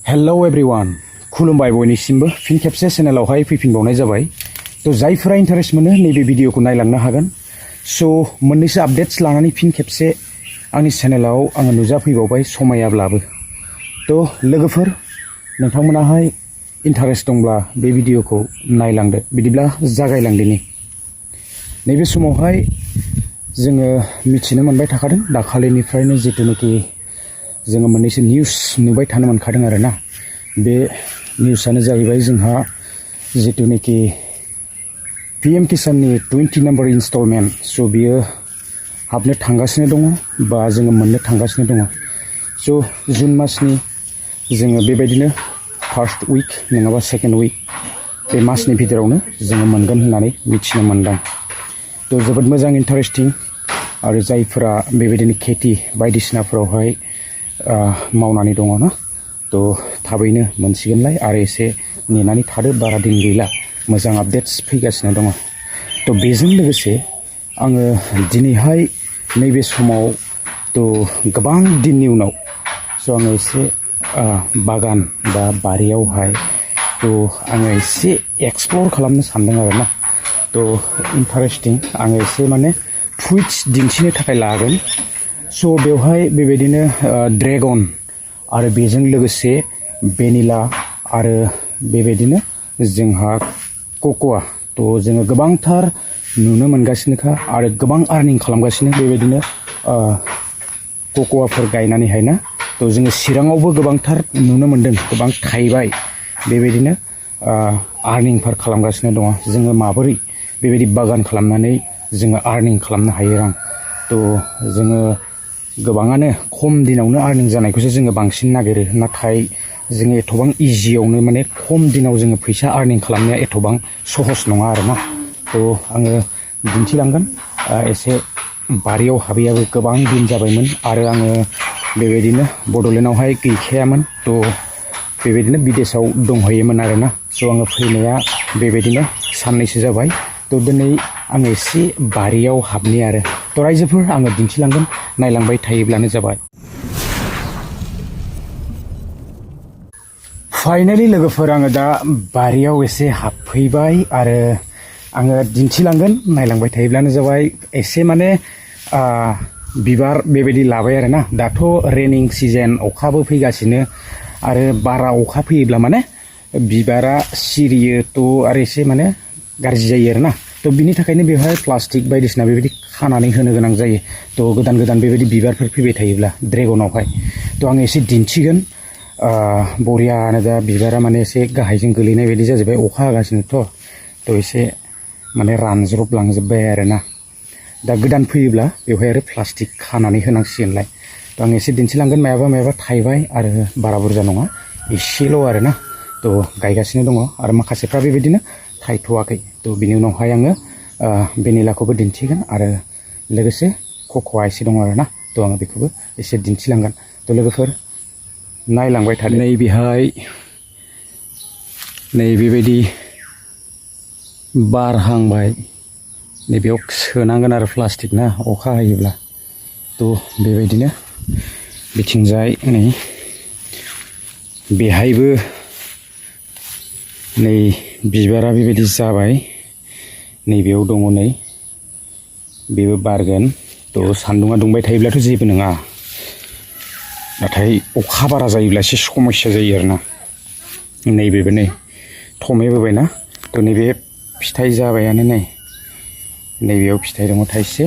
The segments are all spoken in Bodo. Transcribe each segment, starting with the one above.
हेलो एवरीवन खुलुमबाय बयनिसिमबो फिन खेबसे चेनेलावहाय फैफिनबावनाय जाबाय तो जायफोरा इन्टारेस्ट मोनो नैबे भिडिअखौ नायलांनो हागोन सो मोननैसो आपडेट्स लानानै फिन खेबसे आंनि चेनेलाव आङो नुजाफैबावबाय समायाब्लाबो तो लोगोफोर नोंथांमोनाहाय इन्टारेस्ट दंब्ला बे भिडिअखौ नायलांदो बिदिब्ला जागायलांदिनि नैबे समावहाय जोङो मिथिनो मोनबाय थाखादों दाखालिनिफ्रायनो जितुनिखि जोङो मोननैसो निउस नुबाय थानो मोनखादों आरोना बे निउसआनो जाहैबाय जोंहा जितुनिखि पीएम किसाननि 20 नम्बर इनस्टलमेन्ट सो बियो हाबनो थांगासिनो दङ बा जोङो मोननो थांगासिनो दङ सो जुन मासनि जोङो बेबायदिनो फार्स्ट उइक नङाबा सेकेन्ड उइक बे मासनि भितरावनो जोङो मोनगोन होननानै मिथिनो मोनदों तो जोबोद मोजां इन्टारेस्टिं आरो जायफोरा बेबायदिनो खेथि बायदिसिनाफोरावहाय मावनानै दङ ना तो थाबैनो मोनसिगोनलाय आरो एसे नेनानै थादो बारा दिन गैला मोजां आपडेट्स फैगासिनो दङ तो बेजों लोगोसे आङो दिनैहाय नैबे समाव तो गोबां दिननि उनाव स' आङो एसे बागान बा बारियावहाय तो आङो एसे एक्सप्लर खालामनो सानदों आरोना तो इन्टारेस्टिं आङो एसे माने फ्रुइट्स दिन्थिनो थाखाय लागोन स' बेवहाय बेबायदिनो ड्रेगन आरो बेजों लोगोसे भेनिला आरो बेबायदिनो जोंहा कक'आ तो जोङो गोबांथार नुनो मोनगासिनोखा आरो गोबां आर्निं खालामगासिनो बेबायदिनो कक'आफोर गायनानैहाय ना तो जोङो चिराङावबो गोबांथार नुनो मोनदों गोबां थाइबाय बेबायदिनो आर्निंफोर खालामगासिनो दङ जोङो माबोरै बेबायदि बागान खालामनानै जोङो आर्निं खालामनो हायो रां तो जोङो गोबाङानो खम दिनावनो आर्निं जानायखौसो जोङो बांसिन नागिरो नाथाय जोङो एथबां इजियावनो माने खम दिनाव जोङो फैसा आर्निं खालामनाया एथबां सहस नङा आरोना तो आङो दिन्थिलांगोन एसे बारियाव हाबैयाबो गोबां दिन जाबायमोन आरो आङो बेबायदिनो बड'लेण्डआवहाय गैखायामोन तो बेबायदिनो बिदेशआव दंहैयोमोन आरोना स' आङो फैनाया बेबायदिनो साननैसो जाबाय तो दिनै आङो एसे बारियाव हाबनि आरो तो रायजोफोर आङो दिन्थिलांगोन नायलांबाय थायोब्लानो जाबाय फाइनालि लोगोफोर आङो दा बारियाव एसे हाबफैबाय आरो आङो दिन्थिलांगोन नायलांबाय थायोब्लानो जाबाय एसे माने बिबार बेबायदि लाबाय आरोना दाथ' रेनिं सिजन अखाबो फैगासिनो आरो बारा अखा फैयोब्ला माने बिबारा सिरियो तो आरो एसे माने गाज्रि जायो आरोना तो बिनि थाखायनो बेवहाय प्लास्टिक बायदिसिना बेबायदि खानानै होनो गोनां जायो तो गोदान गोदान बेबायदि बिबारफोर फैबाय थायोब्ला ड्रेगनावहाय तो आङो एसे दिन्थिगोन बरियानो दा बिबारा माने एसे गाहायजों गोलैनाय बायदि जाजोब्बाय अखा हागासिनोथ' तो एसे माने रानज्रबलांजोब्बाय आरोना दा गोदान फैयोब्ला बेवहाय आरो प्लास्टिक खानानै होनांसिगोनलाय तो आं एसे दिन्थिलांगोन मायाबा थाइबाय आरो बारा बुरजा नङा एसेल' आरोना तो गायगासिनो दङ आरो माखासेफ्रा बेबायदिनो थायथ'वाखै तो बिनि उनावहाय आङो भेनिलाखौबो दिन्थिगोन आरो लोगोसे कक'आ एसे दङ आरोना तो आङो बेखौबो एसे दिन्थिलांगोन तो लोगोफोर नायलांबाय थादो नैबेहाय नैबेबायदि बारहांबाय नैबेयाव सोनांगोन आरो प्लास्टिक ना अखा हायोब्ला तो बेबायदिनो बिथिंजाय नै बेहायबो नै बिबारा बेबायदि जाबाय नैबेयाव दङ नै बेबो बारगोन तो सान्दुङा दुंबाय थायोब्लाथ' जेबो नङा नाथाय अखा बारा जायोब्ला एसे समस्या जायो आरोना नैबेबो नै थमेबोबायना तो नैबे फिथाइ जाबायानो नै नैबेयाव फिथाइ दङ थाइसे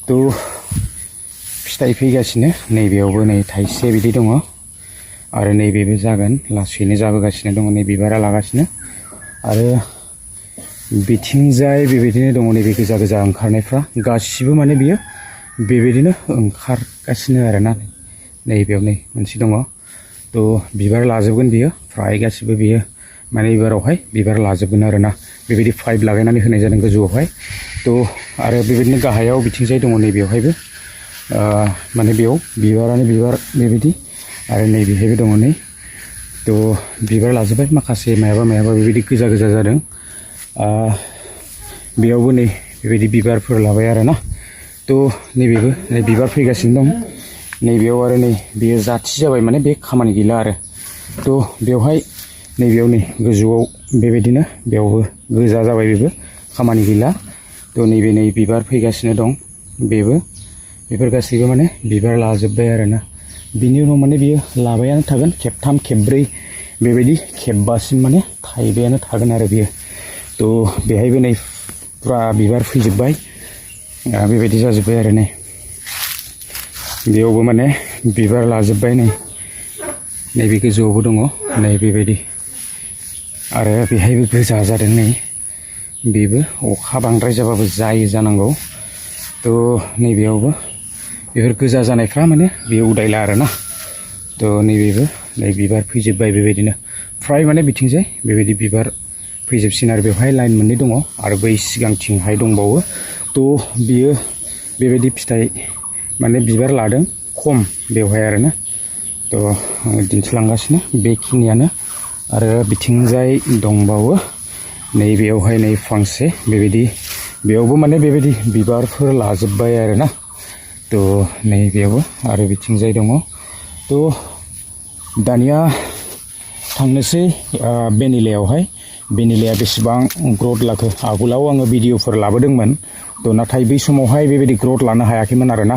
तो फिथाइ फैगासिनो नैबेयावबो नै थाइसे बिदि दङ आरो नैबेबो जागोन लासैनो जाबोगासिनो दङ नै बिबारा लागासिनो आरो बिथिंजाय बेबायदिनो दङ नैबे गोजा गोजा ओंखारनायफ्रा गासिबो माने बियो बेबायदिनो ओंखारगासिनो आरोना नैबेयाव नै मोनसे दङ तो बिबार लाजोबगोन बियो फ्राय गासिबो बियो माने एबारावहाय बिबार लाजोबगोन आरोना बेबायदि पाइप लागायनानै होनाय जादों गोजौआवहाय तो आरो बेबायदिनो गाहायाव बिथिंजाय दङ नैबेयावहायबो माने बेयाव बिबारानो बिबार बेबायदि आरो नैबेहायबो दङ नै तो बिबार लाजोब्बाय माखासे मायाबा बेबायदि गोजा गोजा जादों बेयावबो नै बेबायदि बिबारफोर लाबाय आरोना तो नैबेबो नै बिबार फैगासिनो दं नैबेयाव आरो नै बेयो जाथि जाबाय माने बे खामानि गैला आरो तो बेवहाय नैबेयाव नै गोजौआव बेबायदिनो बेयावबो गोजा जाबाय बेबो खामानि गैला तो नैबे नै बिबार फैगासिनो दं बेबो बेफोर गासैबो माने बिबार लाजोब्बाय आरोना बिनि उनाव माने बियो लाबायानो थागोन खेबथाम खेबब्रै बेबायदि खेबबासिम माने थाइबायानो थागोन आरो बियो तो बेहायबो नै पुरा बिबार फैजोब्बाय बेबायदि जाजोब्बाय आरो नै बेयावबो माने बिबार लाजोब्बाय नै नैबे गोजौआवबो दङ नै बेबायदि आरो बेहायबो गोजा जादों नै बेबो अखा बांद्राय जाबाबो जायो जानांगौ तो नैबेयावबो बेफोर गोजा जानायफ्रा माने बेयो उदायला आरोना तो नैबेबो नै बिबार फैजोब्बाय बेबायदिनो फ्राय माने बिथिंजाय बेबायदि बिबार फैजोबसिन आरो बेवहाय लाइन मोननै दङ आरो बै सिगांथिंहाय दंबावो तो बियो बेबायदि फिथाइ माने बिबार लादों खम बेवहाय आरोना तो आङो दिन्थिलांगासिनो बेखिनियानो आरो बिथिंजाय दंबावो नैबेयावहाय नै फांसे बेबायदि बेयावबो माने बेबायदि बिबारफोर लाजोब्बाय आरोना तो नैबेयावबो आरो बिथिंजाय दङ तो दानिया थांनोसै भेनिलायावहाय भेनिलाया बेसेबां ग्रोथ लाखो आगोलाव आङो भिडिअफोर लाबोदोंमोन तो नाथाय बै समावहाय बेबायदि ग्रोथ लानो हायाखैमोन आरोना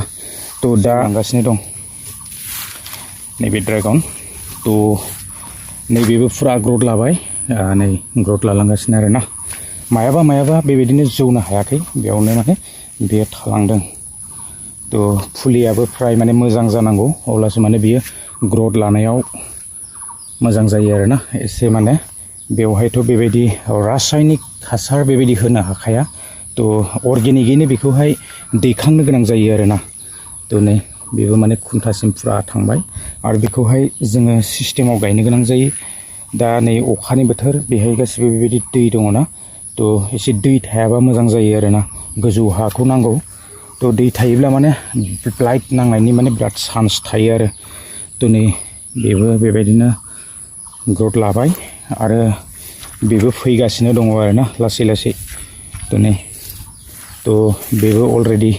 तो दा लांगासिनो दं नैबे ड्रेगन तो नैबेबो फुरा ग्रोथ लाबाय नै ग्रोथ लालांगासिनो आरोना मायाबा बेबायदिनो जौनो हायाखै बेयावनो माने बेयो थालांदों तो फुलियाबो फ्राय माने मोजां जानांगौ अब्लासो माने बियो ग्रोथ लानायाव मोजां जायो आरोना एसे माने बेवहायथ' बेबायदि रासायनिक हासार बेबायदि होनो हाखाया तो अर्गेनिकयैनो बेखौहाय दैखांनो गोनां जायो आरोना तो नै बेबो माने खुन्थासिम फुरा थांबाय आरो बेखौहाय जोङो सिस्टेमाव गायनो गोनां जायो दा नै अखानि बोथोर बेहाय गासिबो बेबायदि दै दङना तो एसे दै थायाबा मोजां जायो आरोना गोजौ हाखौ नांगौ तो दै थायोब्ला माने ब्लाइट नांनायनि माने बिराद चान्स थायो आरो तो नै बेबो बेबायदिनो ग्रोथ लाबाय आरो बेबो फैगासिनो दङ आरोना लासै लासै तो नै तो बेबो अलरेडि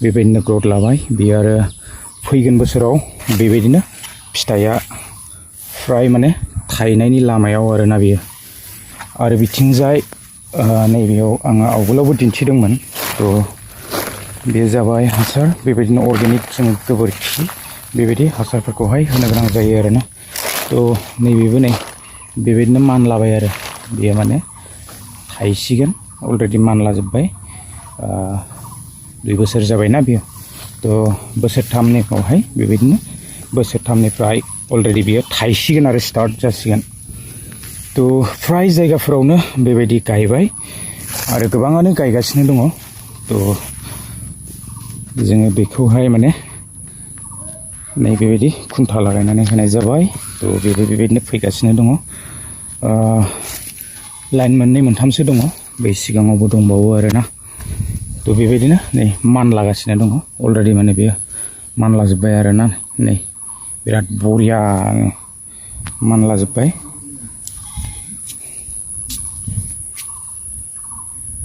बेबायदिनो ग्रोथ लाबाय बेयो आरो फैगोन बोसोराव बेबायदिनो फिथाइया फ्राय माने थायनायनि लामायाव आरोना बेयो आरो बिथिंजाय नैबेयाव आङो आवगोलावबो दिन्थिदोंमोन तो बे जाबाय हासार बेबायदिनो अर्गेनिक जोङो गोबोरखि बेबायदि हासारफोरखौहाय होनो गोनां जायो आरोना तो नैबेबो नै बेबायदिनो मानलाबाय आरो बेयो माने थायसिगोन अलरेडि मानलाजोब्बाय 2 बोसोर जाबायना बेयो तो बोसोरथामनिफ्रावहाय बेबायदिनो बोसोरथामनिफ्राय अलरेडि बेयो थायसिगोन आरो स्टार्ट जासिगोन तो फ्राय जायगाफोरावनो बेबायदि गायबाय आरो गोबाङानो गायगासिनो दङ तो जोङो बेखौहाय माने नै बेबायदि खुन्था लागायनानै होनाय जाबाय तो बेबो बेबायदिनो फैगासिनो दङ लाइन मोननै मोनथामसो दङ बै सिगाङावबो दंबावो आरोना तो बेबायदिनो नै मानलागासिनो दङ अलरेडि माने बेयो मानलाजोब्बाय आरोना नै बिराद बरिया मानलाजोब्बाय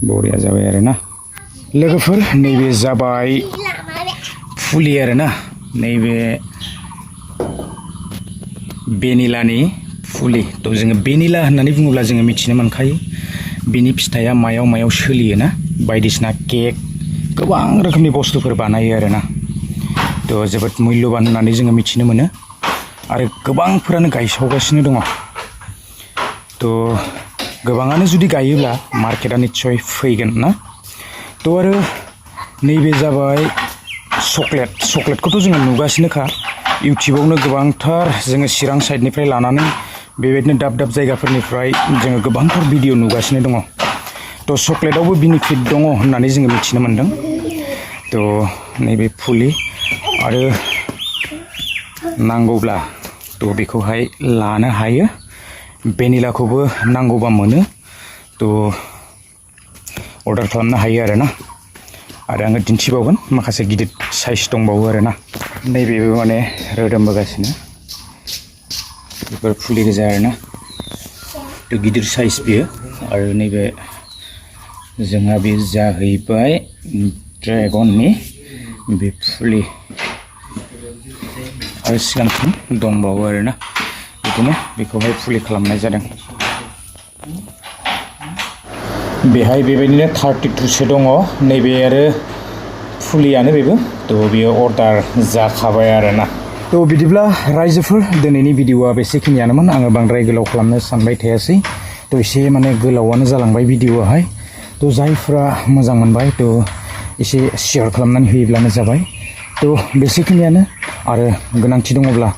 बरिया जाबाय आरोना लोगोफोर नैबे जाबाय फुलि आरोना नैबे भेनिलानि फुलि तो जोङो भेनिला होननानै बुङोब्ला जोङो मिथिनो मोनखायो बिनि फिथाइया मायाव सोलियोना बायदिसिना केक गोबां रोखोमनि बुस्थुफोर बानायो आरोना तो जोबोद मुल्यबान होननानै जोङो मिथिनो मोनो आरो गोबांफोरानो गायसावगासिनो दङ तो गोबाङानो जुदि गायोब्ला मार्केटआ निस्सय फैगोन ना तो आरो नैबे जाबाय चक्लेटखौथ' जोङो नुगासिनोखा इउटिउबावनो गोबांथार जोङो चिरां साइडनिफ्राय लानानै बेबायदिनो दाब दाब जायगाफोरनिफ्राय जोङो गोबांथार भिडिअ नुगासिनो दङ तो चक्लेटआवबो बेनिफिट दङ होननानै जोङो मिथिनो मोनदों तो नैबे फुलि आरो नांगौब्ला तो बेखौहाय लानो हायो भेनिलाखौबो नांगौबा मोनो तो अर्डार खालामनो हायो आरोना आरो आङो दिन्थिबावगोन माखासे गिदिर साइज दंबावो आरोना नैबेबो माने रोदोमबोगासिनो बेफोर फुलि गोजा आरोना तो गिदिर साइज बियो आरो नैबे जोंहा बे जाहैबाय ड्रेगननि बे फुलि आरो सिगांथिं दंबावो आरोना बेबायदिनो बेखौहाय फुलि खालामनाय जादों बेहाय बेबायदिनो 32सो दङ नैबे आरो फुलियानो बेबो थ' बेयो अर्डार जाखाबाय आरोना थ' बिदिब्ला रायजोफोर दिनैनि भिडिअआ बेसेखिनियानोमोन आङो बांद्राय गोलाव खालामनो सानबाय थायासै थ' एसे माने गोलावानो जालांबाय भिडिअआहाय थ' जायफ्रा मोजां मोनबाय थ' एसे शेयार खालामनानै होयोब्लानो जाबाय थ' बेसेखिनियानो आरो गोनांथि दङब्ला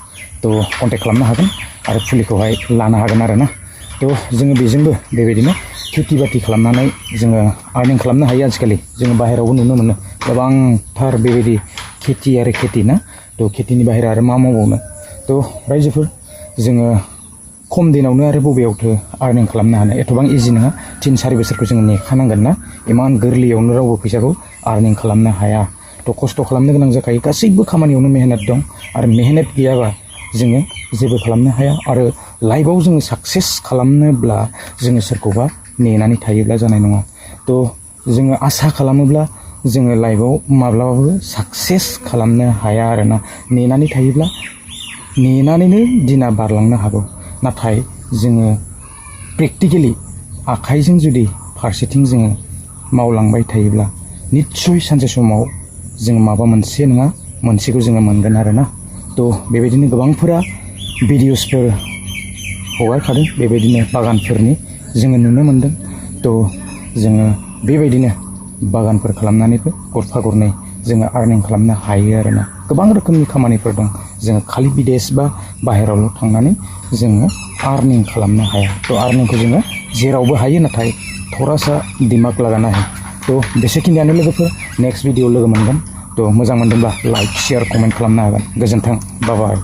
थ' कन्टेक्ट खालामनो हागोन आरो फुलिखौहाय लानो हागोन आरोना थ' जोङो बेजोंबो बेबायदिनो खेथि बाथि खालामनानै जोङो आर्निं खालामनो हायो आजिखालि जोङो बाहेरायावबो नुनो मोनो गोबांथार बेबायदि खेथि आरो खेथि ना थ' खेथिनि बाहेरा आरो मा मावबावनो थ' रायजोफोर जोङो खम दिनावनो आरो बबेयावथो आर्निं खालामनो हानो एथबां इजि नङा 3-4 बोसोरखौ जोङो नेखानांगोन ना इमान गोरलैयावनो रावबो फैसाखौ आर्निं खालामनो हाया थ' खस्थ' खालामनो गोनां जाखायो गासैबो खामानियावनो मेहनत दं आरो मेहनत गैयाबा जोङो जेबो खालामनो हाया आरो लाइफआव जोङो साक्सेस खालामनोब्ला जोङो सोरखौबा नेनानै थायोब्ला जानाय नङा थ' जोङो आसा खालामोब्ला जोङो लाइफआव माब्लाबाबो साक्सेस खालामनो हाया आरोना नेनानै थायोब्ला नेनानैनो दिना बारलांनो हागौ नाथाय जोङो प्रेक्टिकेलि आखाइजों जुदि फारसेथिं जोङो मावलांबाय थायोब्ला निस्सय सानसे समाव जों माबा मोनसे नङा मोनसेखौ जोङो मोनगोन आरोना थ' बेबायदिनो गोबांफोरा भिडिअसफोर हगारखादों बेबायदिनो बागानफोरनि जोङो नुनो मोनदों थ' जोङो बेबायदिनो बागानफोर खालामनानैबो गरफा गरनै जोङो आर्निं खालामनो हायो आरोना गोबां रोखोमनि खामानिफोर दं जोङो खालि बिदेश बा बाहेरायावल' थांनानै जोङो आर्निं खालामनो हाया थ' आर्निंखौ जोङो जेरावबो हायो नाथाय थरासा दिमाग लागाना हायो थ' बेसेखिनियानो लोगोफोर नेक्स्ट भिडिअ लोगो मोनगोन थ' मोजां मोनदोंब्ला लाइक शेयार कमेन्ट खालामनो हागोन गोजोन्थों बाय बाय